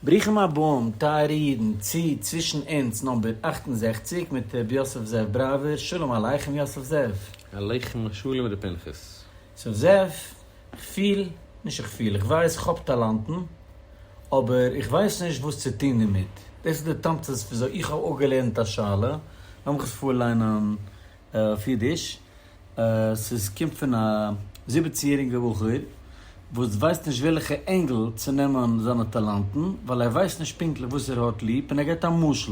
ברוכים הבאים טייערע אידן צו צווישן אונז נאמבער 68 מיט ר' יוסף זאב בראווער, שלום עליכם יוסף זאב. עליכם השלום ר' פנחס. יוסף זאב, איך פיל, נישט איך פיל, איך ווייס איך האב טאלאנטן, אבער איך ווייס נישט וואס צו טון דערמיט. דאס איז די תמצית וויאזוי איך האב אפגעלערנט א שאלה, לאמיך עס פארליינען אויף אידיש. ס'איז קומט פון א זיבעצן יעריגע בחור וואס ווייסט נישט וועלכע angle צו נעמען זיינע טאלאנטן ווייל ער ווייסט נישט פונקטליך וואס ער האט ליב און ער געבט א משל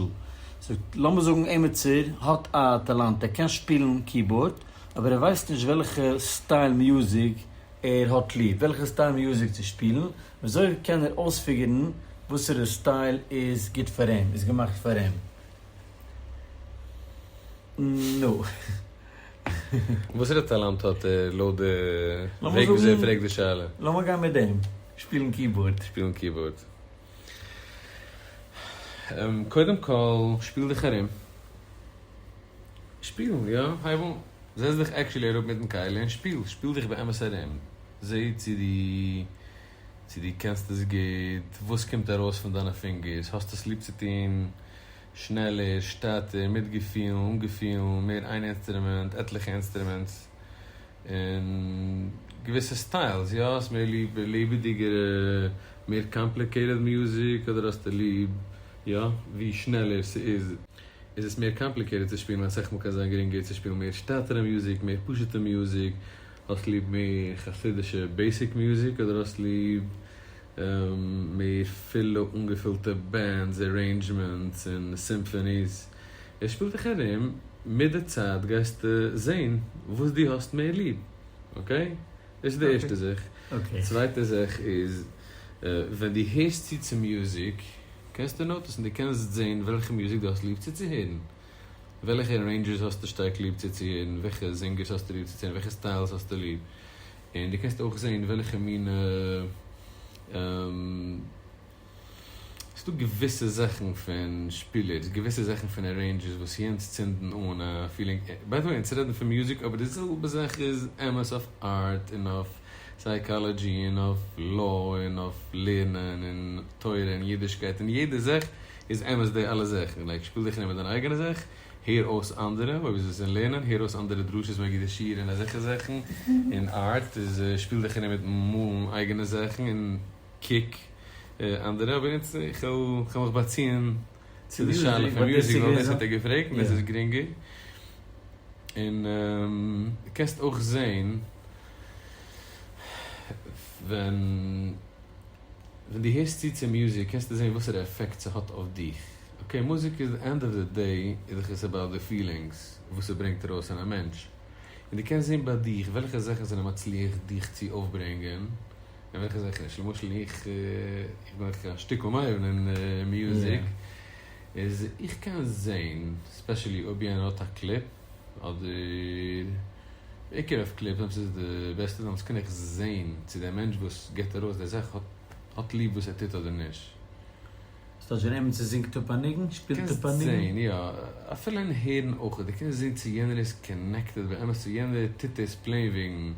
זאגט לאמיר זאגן עימיצער האט א טאלאנט ער קען שפילן keyboard אבער ער ווייסט נישט וועלכע style music ער האט ליב וועלכע style music צו שפילן וויאזוי קען ער אויספיגערן וואסערע style איז גוט פאר אים איז געמאכט פאר אים. נו. וואסערע טאלאנט האט ער לויט די וועג וויאזוי ער פרעגט די שאלה? לאמיר גיין מיט דעם, שפילן keyboard. שפילן keyboard. קודם כל, שפיל דיך ארום. שפיל, יא, הייב אן. זעץ דיך actually אראפ מיטן כלי און שפיל. שפיל דיך באמת ארום. זע צו דו צו דו קענסט עס גוט, וואס קומט ארויס פון דיינע פינגערס, האסט עס ליב צו טון שנעלער, שטאטער, מיט געפילן, אן געפילן, מער איין אינסטרומענט, עטליכע instruments, און געוויסע styles, יא, האסט מער ליב לעבעדיגערע, מער complicated music, אדער האסטו ליב, יא, ווי שנעלער ס'איז, איז עס מער complicated צו שפילן, אסאך מאל קען זיין גרינגער צו שפילן מער שטאטערע music, מער פשוטע music, האסט ליב מער חסידישע basic music, אדער האסט ליב מער פילע אנגעפילטע bands, arrangements און symphonies. ער שפילט דיך ארום, מיט די צייט גייסטו זעהן וואס דו האסט מער ליב, okay? דאס איז די ערשטע זאך. צווייטע זאך איז, ווען דו הערסט צו צו music, קענסטו notice ן, דו קענסט זעהן וועלכע music דו האסט ליב צוצוהערן. וועלכע arrangers האסטו שטארק ליב צוצוהערן, וועלכע זינגערס האסטו ליב צוצוהערן, וועלכע styles האסטו ליב. און דו קענסט אויך זען וועלכע מינע, ס'דא געוויסע זאכן פון שפילערס, געוויסע זאכן פון arrangers וואס יענץ צינדן אן א feeling, by the way אונז רעדן פון music אבער די זעלבע זאך איז אמת אויף art און אויף psychology און אויף law און אויף לערנען און תורה און אידישקייט און יעדע זאך איז אמת די אלע זאכן, like שפיל דיך ארום מיט דיין אייגענע זאך, הער אויס אנדערע, אויב איז עס אין לערנען, הער אויס אנדערע דרשות מגידי שיעור און אזעלכע זאכן, און art איז שפיל דיך ארום מיט מאלן אייגענע זאכן און קוק אנדערע, אבער אונז, איך וועל מיך באציען צו די שאלה פון music ווייל דאס האט ער געפרעגט און דאס איז גרינגער, און קענסט אויך זען ווען ווען דו הערסט צו צו music קענסטו זען וואסערע עפעקט ס'האט אויף דיך. okay, מוזיק איז די end of the day איז דאך עס about די feelings וואס ס'ברענגט ארויס אין א מענטש. און דו קענסט זען ביי דיך וועלכע זאכן זענען מצליח דיך צו אויפברענגען און וועלכע זאכן נישט. למשל איך, איך בין דאך א שטיקל מבין אין music, איז איך קען זען, especially אויב יענער האט א קליפ, אדער בעיקר אויף clips, דעמאלטס איז די בעסטע, דעמאלטס קען איך זען צו דער מענטש וואס גיבט ארויס די זאך האט האט ליב וואס ער טוט אדער נישט. ס'טייטש ווען עמיצער זינגט אפ א ניגון, שפילט אפ א קענסט ניגון? זען, יא. אפילו אין הערן אויך. דו קענסט זען צו יענער איז connected באמת, צו יענער טוט עס plain וועגן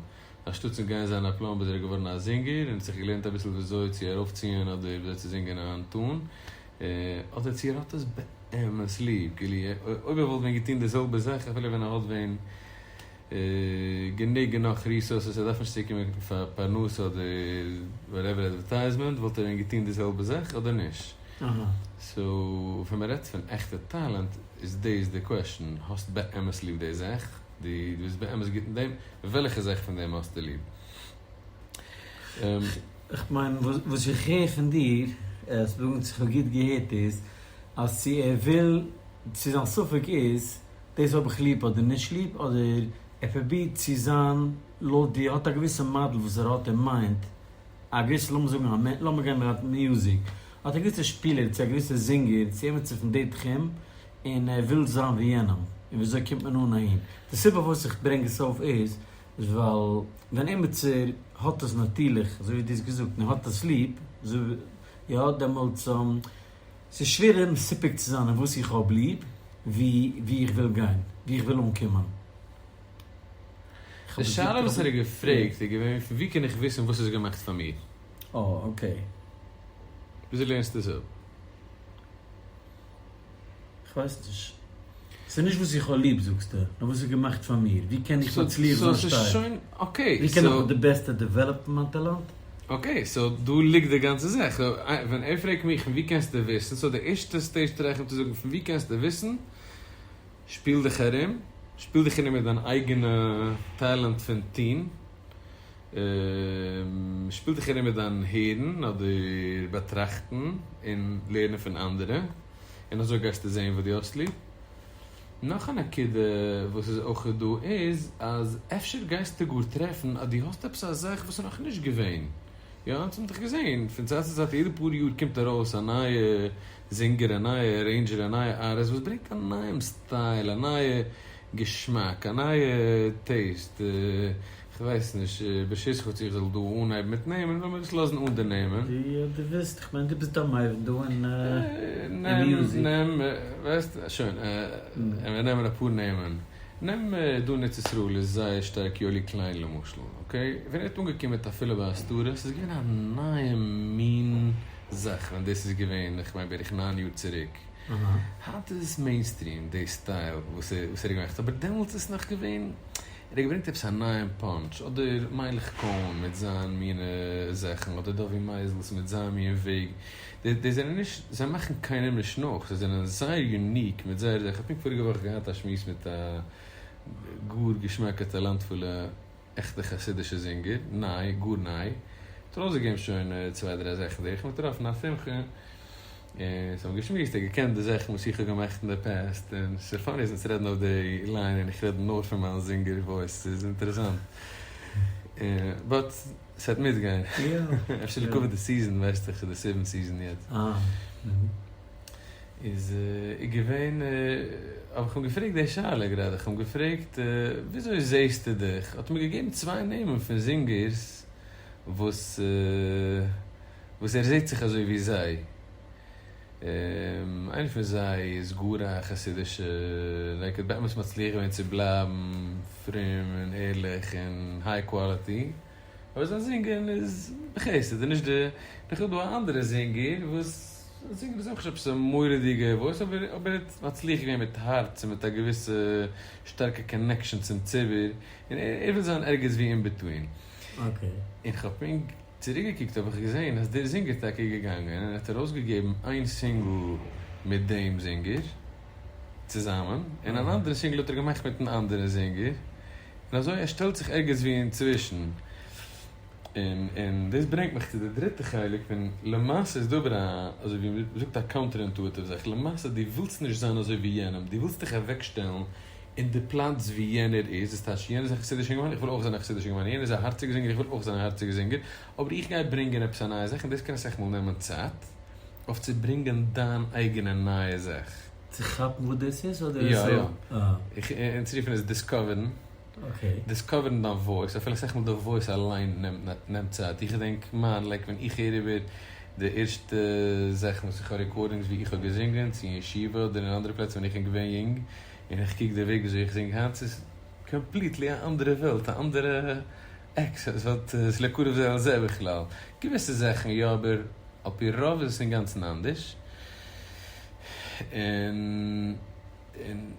אנשטאט צו גיין זיין א plumber איז ער געווארן א זינגער און האט זיך געלערנט אביסל וויאזוי צו ארויפציען אדער וויאזוי צו זינגען א tone, אדער צו ער האט עס באמת ליב, כאילו אויב ער וואלט ווען געטון די זעלבע זאך אפילו ווען ער האט ווען גענוג און נאך resources ער דארף נישט צוקומען פאר פרנסה אדער whatever advertisement וואלט ער ווען געטון די זעלבע זאך אדער נישט? so ווען מען רעדט פון עכטע טאלענט איז דאס די question, האסט באמת ליב די זאך? דו ביסט באמת גוט אין דעם? וועלכע זאך פון דעם האסטו ליב? איך מיין וואס איך הער פון דיר, עס באגנט זיך כ'האב גוט געהערט איז, אז צו ער וויל, צו זיין ספק איז, דאס האב איך ליב אדער נישט ליב, אדער ער פרובירט צו זיין לויט ווי ער האט א געוויסע מאדעל וואס ער האט אין mind, א געוויסע לאמיר זאגן א לאמיר גיין מיט music, האט א געוויסע שפילער צו א געוויסע זינגער צו עמיצער פון די תחום, און ער וויל זיין ווי יענעם, און וויאזוי קומט מען אן אהין? די סיבה פארוואס איך ברענג עס אויף איז, איז ווייל ווען עמיצער האט עס נאטירליך, אזוי ווי דו האסט געזאגט, און ער האט עס ליב, אזוי ווי, יא, דעמאלטס, ס'איז שווערער מסופק צו זיין אין וואס איך האב ליב, ווי וואו איך וויל גיין, וואו איך וויל אנקומען. די שאלה וואס ער האט געפרעגט איז געווען, פון וואו קען איך וויסן וואס איז געמאכט פאר מיר? אה, okay. וויאזוי לערנסטו עס אפ? כ'ווייס נישט. ס'איז נישט וואס איך האב ליב זאגסטו, נאר וואס איז געמאכט פאר מיר. ווי קען איך מצליח זיין שטארק? ווי קען איך די בעסטע develop ן מיין טאלאנט? Okay, so דא ליגט די גאנצע זאך. ווען ער פרעגט מיך פון ווי קענסטו וויסן, so די ערשטע stage try איך אים צו זאגן פון ווי קענסטו וויסן, שפיל דיך ארום, שפיל דיך ארום מיט דיין אייגענע טאלאנט פון טון, שפיל דיך ארום מיט דיין הערן אדער באטראכטן און לערנען פון אנדערע, און אזוי גייסטו זען וואס דו האסט ליב. נאך א נקודה וואס איז אויך דא איז אז אפשר גייסטו גאר טרעפן אז דו האסט עפעס א זאך וואס איז נאכנישט געווען. יא, אונז האבן דאך געזען, פון צייט צו צייט יעדע פאר יאר קומט ארויס א נייע זינגער, א נייע arranger, א נייע ארטיסט וואס ברענגט א נייעם style, א נייע געשמאק, א נייע taste, כ'ווייס נישט, ברשותך צו איך זאל דא אנהייבן מיט נעמען, לאמיר עס לאזן אן די נעמען. ווי דו ווילסט, איך מיין דו ביסט א מבין דא אין music. נעם, ווייסט, שוין, מיר נעמען אפאר נעמען. נעם דא אין ארץ ישראל איז זייער שטארק יואלי קליין למשל, okay? ווען ער האט אנגעקומען מיט אפילו בהסתרה, ס'איז געווען א נייע מין זאך ווען דאס איז געווען, איך מיין בערך 9 יאר צוריק. היינט איז עס mainstream, די style וואס ער האט געמאכט, אבער דעמאלטס איז עס נאך געווען, ער האט געברענגט עפעס א נייעם punch, אדער מיילעך קאהן מיט זיין מינע זאכן, אדער דובי מייזעלס מיט זיין מין וועג. די זענען נישט, זיי מאכן קיינעם נישט נאך, זיי זענען זייער unique מיט זייער זאך. איך האב פונקט פאריגע וואך געהאט א שמועס מיט א גאר געשמאקע טאלאנטפולע עכטע חסידישע זינגער, ניי, גאר ניי. האט ארויסגעגעבן שוין צוויי דריי זאכן, איך האב געטראפן א שמחה, און ס'האבן געשמועסט, ער האט געקענט די זאכן וואס איך האב געמאכט אין די past, און ס'איז funny אז אונז רעדן אויף די line און איך רעד נאר פון מיין זינגער voice, ס'איז אינטערעסאנט. But ס'וועט מיטגיין. אפשר לכבוד די season, ווייסט דאך, ס'איז די סיוון season יעצט. איז געווען, האב איך אים געפרעגט די שאלה גראדע, איך האב אים געפרעגט, וויאזוי זעסטו דיך? האט ער מיר געגעבן צוויי נעמען פון זינגערס וואס וואס ער זעט זיך אזוי ווי זיי. איינער פון זיי איז גאר א חסידישע, like האט באמת מצליח געווען צו בלייבן פרום און ערליך און high quality, אבער זיין זינגען איז בחסד, און נישט די, נאך איז דא א אנדערע זינגער וואס זינגט איז אויך נישט עפעס א מורא'דיגע voice, אבער אבער ער האט מצליח געווען מיט הארץ און מיט א געוויסע שטארקע connection צום ציבור, און ער וויל זיין ערגעץ ווי in between. און כ'האב פונקט צוריקגעקוקט האב איך געזען אז דער זינגער איז טאקע געגאנגען און האט ארויסגעגעבן איין single מיט דעם זינגער צוזאמען, און אן אנדערע single האט ער געמאכט מיטן אנדערן זינגער, און אזוי ער שטעלט זיך ערגעץ ווי אינצווישן. און און דאס ברענגט מיך צו די דריטע חלק פון למעשה איז דא אבער א, אזוי ווי מען זאגט א counter intuitive זאך, למעשה דו ווילסט נישט זיין אזוי ווי יענעם, דו ווילסט דיך אוועקשטעלן אין די פלאץ ווי יענער איז, דאס טייטש יענער איז א חסידישע אינגערמאן, איך וויל אויך זיין א חסידישע אינגערמאן, יענער איז א הארציגע זינגער, איך וויל אויך זיין א הארציגע זינגער, אבער איך גיי ברענגען עפעס א נייע זאך, און דאס קען אסאך מאל נעמען צייט, אויף צו ברענגען דיין אייגענע נייע זאך. צו כאפן וואס דאס איז אדער יא יא. איך, אונז רופן עס discover ן. Discover ן דיין voice, אפילו אסאך מאל די voice אליין נעמט צייט. איך געדענק מיין, like ווען איך הער איבער די ערשטע זאכן וואס איך האב recordings ווי איך האב געזינגען, צו אין ישיבה אדער אין אנדערע פלעצער ווען איך בין געווען יונג, און איך קוק די וועג וויאזוי איך זינג היינט, ס'איז completely א אנדערע וועלט, א אנדערע עקס, עס וואלט, ס'איז לא קרוב זה אל זה בכלל. געוויסע זאכן יא, אבער על פי רוב איז עס אינגאנצן אנדערש. און און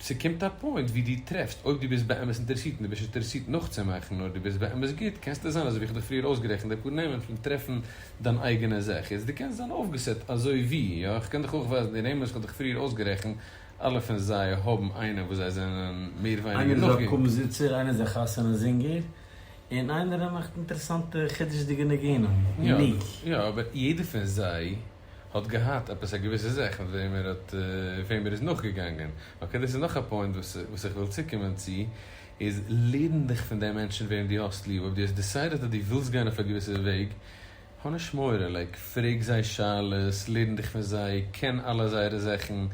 ס'קומט א point ווי דו טרעפסט, אויב דו ביסט באמת אינטערעסירט און דו ביסט נישט אינטערעסירט נאכצומאכן, נאר דו ביסט באמת גוט, קענסטו זיין אזוי ווי איך האב דיך פריער אויסגערעכנט די פאר נעמען פון טרעפן דיין אייגענע זאך. יעצט דו קענסט זיין אויפגעסעט אזוי ווי, יא, איך קען דיך אויך ווייזן די נעמען וואס איך האב דיך פריער אויסגערעכנט, אלע פון זיי האבן איינער וואס זיי זענען מער ווייניגער איינער איז א נאכגעגאנגען. קומזיצער, איינער איז א חתונה זינגער, און איינער מאכט אינטערעסאנטע חידוש'דיגע ניגונים, unique. יא, אבער יעדער פון זיי האט געהאט עפעס א געוויסע זאך מיט וועם ער האט, וועם ער איז נאכגעגאנגען. Okay, דאס איז נאך א point וואס וואס איך וויל צוקומען צו, איז לערן דיך פון די מענטשן וועם דו האסט ליב. אויב דו האסט decided אז דו ווילסט גיין אויף א געוויסע וועג, האב נישט מורא, like, פרעג זיי שאלות, לערן דיך פון זיי, קען אלע זייערע זאכן,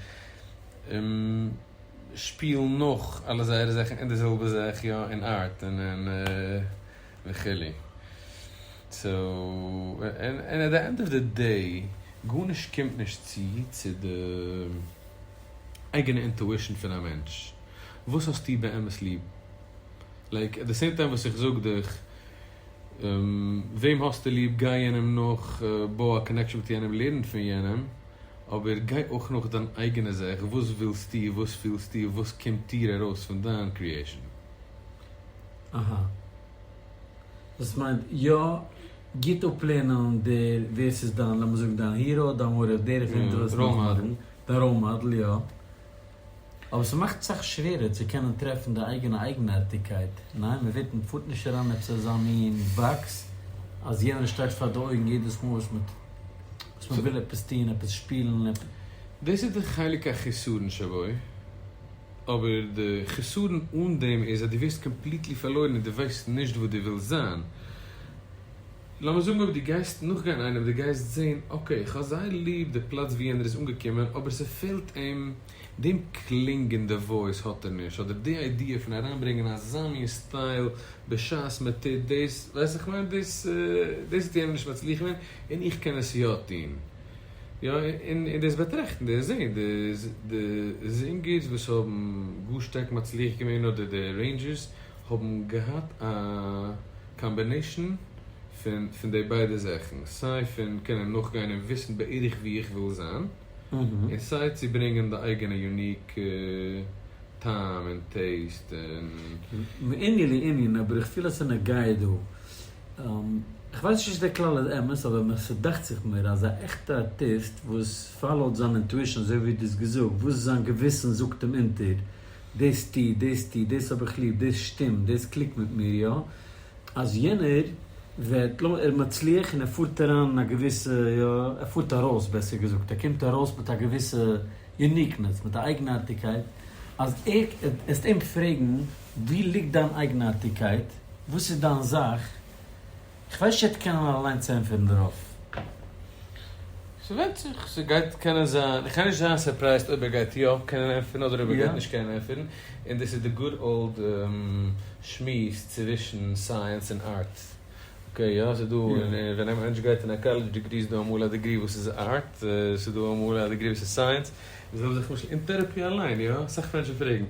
שפיל נאך אלע זייערע זאכן אין די זעלבע זאך, יא, אין art און אין וכו'. So, and at the end of the day, גארנישט קומט נישט צו צו די אייגענע intuition פון א מענטש. וואס האסטו באמת ליב? Like, at the same time וואס איך זאג דיך, וועם האסטו ליב, גיי יענעם נאך, בוי א connection מיט יענעם, לערן פון יענעם, אבער גיי אויך נאך דיין אייגענע זאך, וואס ווילסטו, וואס פילסטו, וואס קומט דיר ארויס פון דיין creation. אהא. דאס מיינט יא גוט אפלערנען דער ווער ס'איז דיין, לאמיר זאגן דיין hero, דיין מורה דרך וועם דו ווילסט נאכמאכן, דיין role model, יא. אבער ס'מאכט סאך שווערער צו קענען טרעפן די אייגענע אייגנארטיגקייט, ניין? מ'ווערט מ'פארט נישט אריין אין עפעס אזא מין box אז יענער שטייט פאר די אויגן יעדעס מאל וואס וואס מ'וויל עפעס טון, עפעס שפילן, עפעס. דאס איז די חלק החסרון שבו, אבער די חסרון אן דעם איז אז דו ווערסט completely פארלוירן און דו ווייסט נישט וואס דו ווילסט זיין. לאמיר זאגן אויב דו גייסט נאכגיין איינעם, דו גייסט זען okay איך האב זייער ליב די פלאץ ווי יענער איז אנגעקומען אבער ס'פעלט אים דעם קלינג אין די voice האט ער נישט, אדער די idea פון אריינברענגען אזא מין style בשעת מען טוט דאס, ווייסט איך מיין דאס דאס האט יענער נישט מצליח געווען און איך קען עס יא טון. יא און דאס באטראכטן דאס זעהן די די זינגערס וואס האבן גאר שטארק מצליח געווען אדער די arrangers האבן געהאט א combination פון פון די ביידע זאכן, סיי פון קענען נאכגיין און וויסן בערך ווי איך וויל זיין, און סיי צו ברענגען די אייגענע unique טעם און taste און. מענין לענין, אבער איך פיל אז ס'איז נוגע דא. איך ווייס נישט צו דער כלל איז אמת, אבער ס'דאכט זיך מיר אז א עכטע ארטיסט וואס follow ט זיין intuition אזוי ווי דו האסט געזאגט, וואס זיין געוויסן זאגט אים אונטער, דאס טו, דאס טו, דאס האב איך ליב, דאס שטימט, דאס click ט מיט מיר, יא, אז יענער וועט, לאמיר, ער איז מצליח און ער פארט אריין אין א געוויסע, יא, ער פארט ארויס בעסער געזאגט, ער קומט ארויס מיט א געוויסע uniqueness, מיט א אייגנארטיגקייט, אז ער, עסט אים פרעגן וואו ליגט דיין אייגנארטיגקייט, וואס איז דיין זאך, כ'ווייס נישט ער וועט קענען אליינס ענטפערן דערויף. ס'ווענדט זיך, ס'גייט קענען זיין, איך גיי נישט זיין surprised אויב ער גייט יא קענען ענטפערן אדער אויב ער גייט נישט קענען ענטפערן, און דאס איז די good old שמועס צווישן science און art. Okay יא, ס'איז דא, ווען א מענטש גייט אין א college degree איז דא אמאל א degree וואס איז art, ס'איז דא אמאל א degree וואס איז science, די זעלבע זאך למשל אין therapy אליין יא, אסאך מענטשן פרעגן,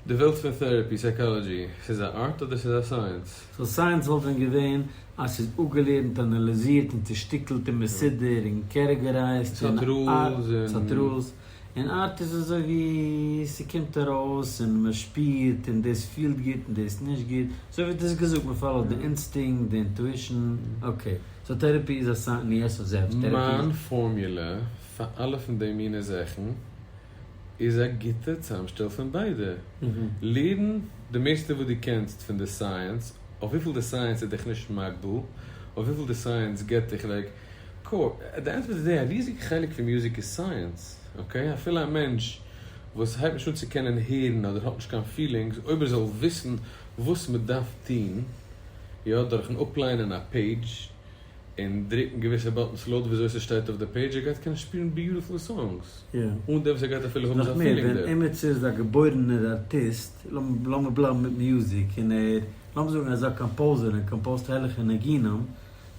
די וועלט פון therapy, psychology, ס'איז א art אדער ס'איז א science? So science וואלט ווען געווען אז ס'איז אפגעלערנט, אנאליזירט און צושטיקלט און מסודר און categorized און ס'האט rules, און art איז אזוי ווי ס'קומט ארויס און מ'שפירט און דאס פילט גוט און דאס נישט גוט, אזוי ווי דו האסט געזאגט מ' follow ט די instinct, די intuition, okay, so therapy איז א science אויף זעלבסט, therapy איז. מיין פארמולע פאר אלע פון די מינע זאכן איז א גוטע צאמשטעל פון ביידע. לערן די מערסטע וואס דו קענסט פון די science, אויף וויפיל די science איז דיך נישט מגביל, אויף וויפיל די science גיבט דיך like קאר, at the end of the day א ריזיגע חלק פון מוזיק איז science, okay? אפילו א מענטש וואס הייבט נישט אן צו קענען הערן אדער האט נישט קיין feelings, אויב ער זאל וויסן וואס מען דארף טון, יא, דורכן אפליינען א page, און דרוקן געוויסע buttons לויט וויאזוי ס'שטייט אויף די page, ער גייט קענען שפילן beautiful songs, אן דעם וואס ער גייט אפילו האבן נאך זיין מער, feeling ווען דערפאר. עמיצער איז א געבוירענער ארטיסט, לאמיר בלייבן מיט מוזיק, און ער, לאמיר זאגן ער איז א composer און compose ט הערליכע ניגונים,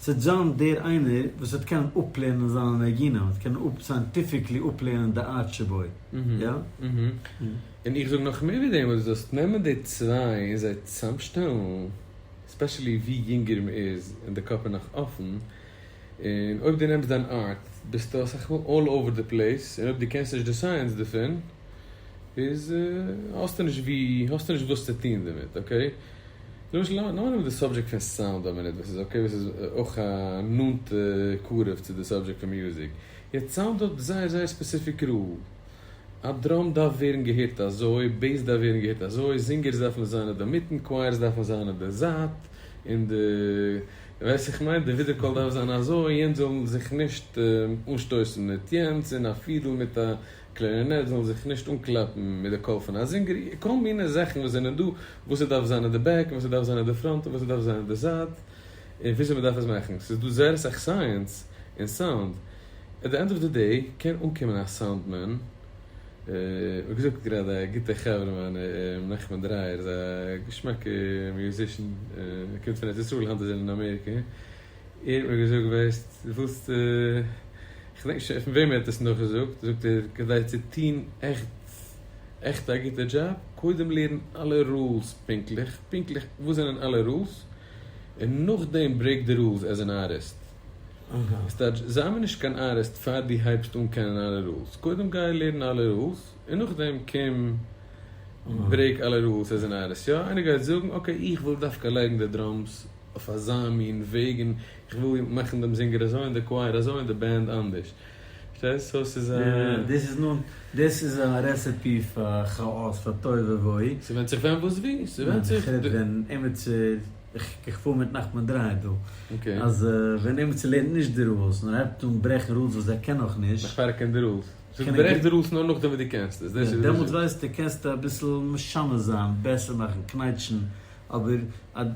ס'וועט זיין דער איינער וואס וועט קענען אפלערנען זיינע ניגונים, וועט קענען scientifically אפלערנען די art שבו, יא? און איך זאג נאך מער ווי דעם, אז דו זאלסט נעמען די צוויי און זיי צוזאמשטעלן, especially ווי יונגער מען איז און די קאפ איז נאך אפן, און אויב דו נעמסט דיין art ביסטו אסאך מאל all over the place, און אויב דו קענסט נישט די science דערפון איז האסטו נישט ווי, האסטו נישט וואס צו טון דערמיט, okay? למשל לאמיר נעמען די subject פון סאונד א מינוט וואס איז okay וואס איז אויך א נאנטע קרוב צו די subject פון מוזיק, יעצט סאונד האט זייער זייער specific rule, א drum דארף ווערן געהערט אזוי, bass דארף ווערן געהערט אזוי, זינגערס דארפן זיין אין די מיטן, choirs דארפן זיין אין די זייט, און די, ווייס איך מיין, די ווידערקול דארף זיין אזוי, יענץ זאל זיך נישט אנשטויסן מיט יענץ, און א פידל מיט א clarinet זאלן זיך נישט אנקלאפן מיט די קול פון א זינגער, כל מיני זאכן וואס זענען דא, וואס ס'דארף זיין אין די back, און וואס ס'דארף זיין אין די front, און וואס ס'דארף זיין אין די זייט, און וויאזוי מ'דארף עס מאכן, ס'איז דא זייער אסאך science אין סאונד. At the end of the day קען אנקומען א soundman, ווי געזאגט גראדע א גוטע חבר מיינע נחמן דרייער איז א געשמאקע musician, ער קומט פון ארץ ישראל היינט איז ער אין אמעריקע, ער האט מיר געזאגט ווייסט ווילסט, כ'דענק נישט פון וועם ער האט עס נאכגעזאגט, זאגט ער כדי צו טון עכט עכט א גוטע דזשאב, קודם לערן אלע rules פונקטליך, פונקטליך וואס זענען אלע rules? און נאכדעם break די rules as an artist. ס'טייטש, זיי מיר נישט קיין ארטיסט פאר דו הייבסט אן קענען אלע rules. קודם גיי לערן אלע rules, און נאכדעם קום break אלע rules as an artist. יא, איינער גייט זאגן, okay, איך וויל דווקא לייגן די drums אויף אזא מין וועג, און איך וויל מאכן דעם זינגער אזוי, און די choir אזוי, און די band אנדערש. פארשטייסט? So ס'איז א. דאס איז נאר, דאס איז א recipe פאר כאאס, פאר תוהו ובוהו. ס'ווענדט זיך ווען וואס ווי, ס'ווענדט זיך. איך רעד ווען עמיצער, איך פאר מיט נחמן דרייער דא, אז ווען עמיצער לערנט נישט די rules, נאר הייבט אן ברעכן rules וואס ער קען נאך נישט. נאך פאר ער קען די rules. זאג ברעך די rules נאר נאכדעם וואס דו קענסט עס. דאס איז. דעמאלטס ווייסטו, קענסטו אביסל משנה זיין, בעסער מאכן, קנייטשן, אבער אז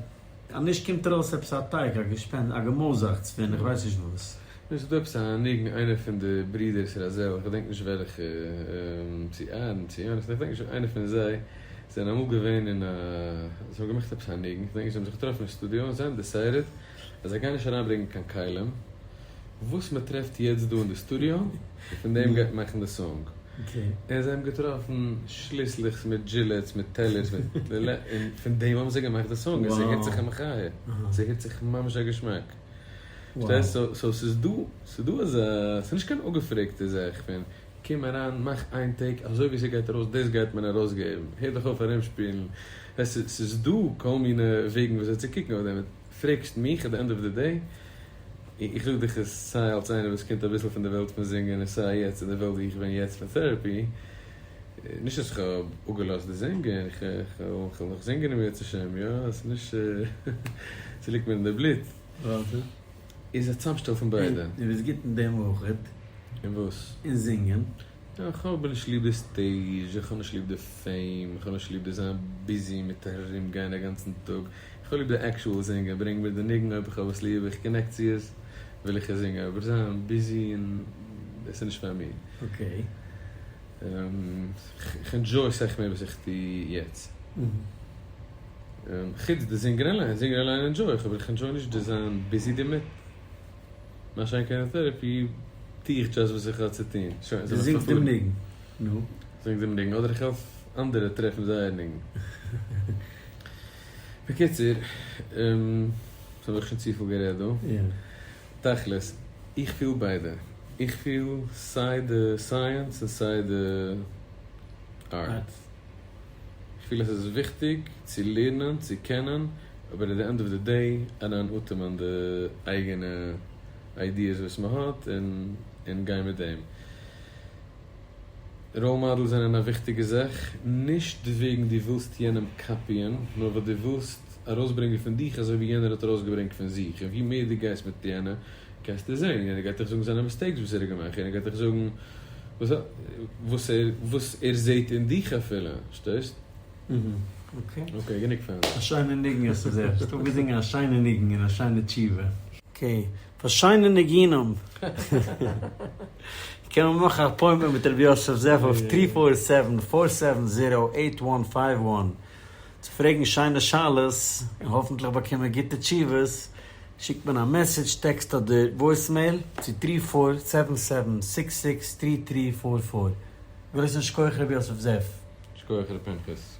נישט קומט ארויס עפעס א טייג, א געשפענ, א געמויזאכץ פון איך ווייס נישט וואס. נו, ס'איז דא עפעס א ניגון איינער פון די ברידערס רזל, איך געדענק נישט וועלכע, צו אהרן צו יונתן, איך געדענק נישט, איינער פון זיי זענען אמאל געווען אין א, זיי האבן געמאכט עפעס א ניגון, איך געדענק נישט, זיי האבן זיך געטראפן אין סטודיאו און זיי האבן decided אז זיי גייען נישט אריינברענגען קיין כלים, וואס מען טרעפט יעצט דא אין די סטודיאו, און פון דעם גייט מען מאכן די song. און זיי האבן געטראפן שליסלעכס מיט זשילעטס מיט טעלערס מיט ל ל, און פון דעם האבן זיי געמאכט די song, און ס'הערט זיך א מחיה, ס'הערט זיך ממש א געשמאק. פארשטייסט? So ס'איז דא, ס'איז דא אזא, ס'איז נישט קיין אפגעפרעגטע זאך פון קום אריין מאך איין take אזוי ווי ס'גייט ארויס דאס גייט מען ארויסגעבן, הער דיך אויף ארומשפילן, ס'איז דא כל מיני וועגן וויאזוי צו קוקן אויף דעם, פרעגסט מיך at the end of the day, איך זאג דיך עס סיי אלס איינער וואס קומט אביסל פון די וועלט פון זינגען און סיי יעצט אין די וועלט ווי איך בין יעצט פון therapy, נישט אז כ'האב אפגעלאזט די זינגען, כ'וועל נאך זינגען אם ירצה השם, יא, ס'איז נישט, ס'ליגט מיר אין די בלוט. איז א צאמשטעל פון ביידע. דו ביסט גוט אין דעם אויכעט. אין וואס? אין זינגען. יא, איך האב נישט ליב די stage, איך האב נישט ליב די fame, איך האב נישט ליב די זיין busy מיט ארום גיין א גאנצן טאג, איך האב ליב די actual זינגען, ברענג מיר די ניגון אויב איך האב עס ליב, איך connect צו עס, וויל איך עס זינגען, אבער זיין busy און דאס איז נישט פאר מיר. Okay. איך enjoy סאך מער וואס איך טו יעצט. חוץ די זינגען אליין, זינגען אליין enjoy איך, אבער איך enjoy נישט די זיין busy דערמיט. מה שאין כן אין therapy טו איך just וואס איך האב צו טון. שוין, דו זינגסט דעם ניגון. נו. זינג דעם ניגון, אדער איך העלף אנדערע טרעפן זייער ניגון. בקיצור, ס'האב איך שוין צופיל גערעדט דא. תכלית, איך פיל ביידע. איך פיל סיי די science און סיי די art. איך פיל אז עס איז וויכטיג צו לערנען, צו קענען, אבער at the end of the day אריין אטעמען די אייגענע ideas וואס מען האט און גיין מיט דעם. role models זענען א וויכטיגע זאך, נישט וועגן דו ווילסט יענעם קאפיען, נאר ווייל דו ווילסט ארויסברענגען פון דיך אזוי ווי יענער האט ארויסגעברענגט פון זיך, און ווי מער דו גייסט מיט יענע, גייסטו זען, יענער גייט דיך זאגן זיינע mistakes וואס ער האט געמאכט, יענער גייט דיך זאגן וואס ער וואס ער זעט אין דיך אפילו, פארשטייסט? Okay. Okay, גענוג פון. א שיינע ניגון האסטו זעלבסט אפגעזינגען, א שיינע ניגון און א שיינע תשובה. Okay, פאר שיינע ניגונים קען מען מאכן א appointment מיט רבי יוסף זאב אויף three four seven, four seven zero, eight one five one צו פרעגן שיינע שאלות און האפנטליך באקומען גוטע תשובות, שיקט מען א message, טעקסט אדער voicemail צו three four seven seven six six three three four four. גרויסן שכוח רבי יוסף זאב. שכוח ר' פנחס.